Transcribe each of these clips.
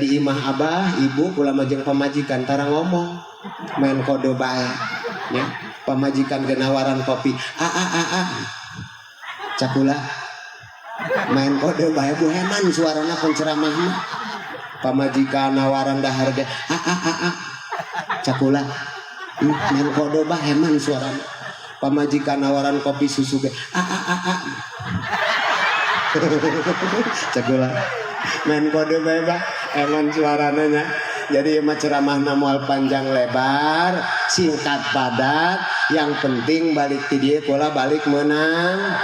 Di imah abah ibu kula mah jeung pamajikan tara ngomong, main kode bae ya. Pamajikan ge nawaran kopi, "A a a a," cak kula main kode bae. Bu, heman suarana penceramah mah. Pamajikan nawaran dahar ge, "A a a a," cak kula main kode bae, heman suarana. Pamajikan nawaran kopi susu ge, "A a a a," cak kula main kode bae, bah, eman suarana nya. Jadi mah ceramahna moal panjang lebar, singkat padat, yang penting balik ti dieu kula balik menang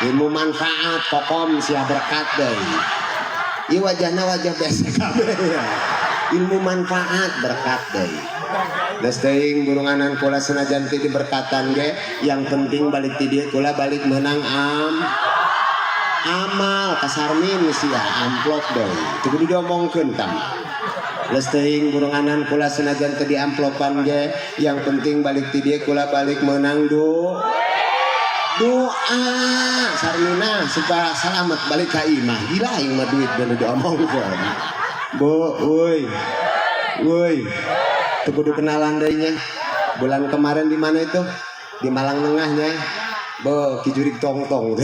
ilmu manfaat, kokom sia, berkat deui. Ieu wajahna wajah biasa kabeh ya. Ilmu manfaat, berkat deui. Geus teuing burunganan kula, senajan teu diberkatan ge, yang penting balik ti dieu kula balik menang amal. Kasarmin sia, amplop deui. Teu kudu diomongkeun tam. Geus teuing burunganan kula, senajan teu diamplopan ge, yang penting balik ti dieu kula balik menang doa Sarmina supaya selamat balik ka imah. Gila, aing mah duit bener diomongkeun. Bu, woi. Woi. Teu kudu kenalan deui nya. Bulan kemarin di mana itu? Di Malang Nengahnya. Bo, ki jurig tong-tong.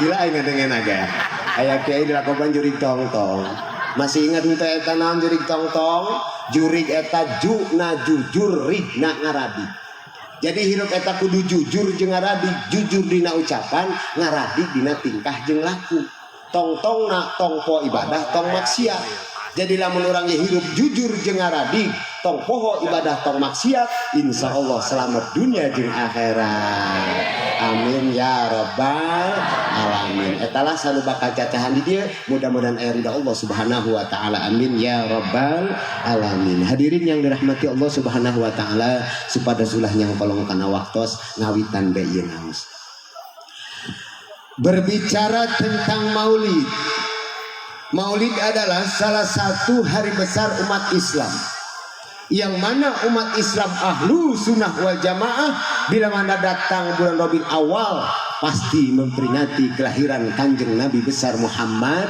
Gila, aing ngadengin aga. Aya kiai dilakukan jurig tong-tong. Masih ingat henteu eta naon jurig tong-tong? Jurig eta ju na jujur, rig na ngaradig. Jadi hirup eta kudu jujur jeung ngaradig, jujur dina ucapan, ngaradig dina tingkah jeung laku. Tong-tong na tong poho ibadah, tong maksiat. Jadi lamun urang ge hirup jujur jeung ngaradig, tong poho ibadah, tong maksiat, insya Allah selamat dunia jeung akhirat. Amin ya robbal alamin. Etalah selalu bakal cacahan di dieu, mudah-mudahan aya ridha Allah Subhanahu wa taala. Amin ya robbal alamin. Hadirin yang dirahmati Allah Subhanahu wa taala, supados ulah nyangkolong kana waktos, ngawitan bae ieu naos. Berbicara tentang Maulid. Maulid adalah salah satu hari besar umat Islam. Yang mana umat Islam ahlu sunnah wal jamaah bila mana datang bulan Rabiul Awal pasti memperingati kelahiran Kanjeng Nabi besar Muhammad.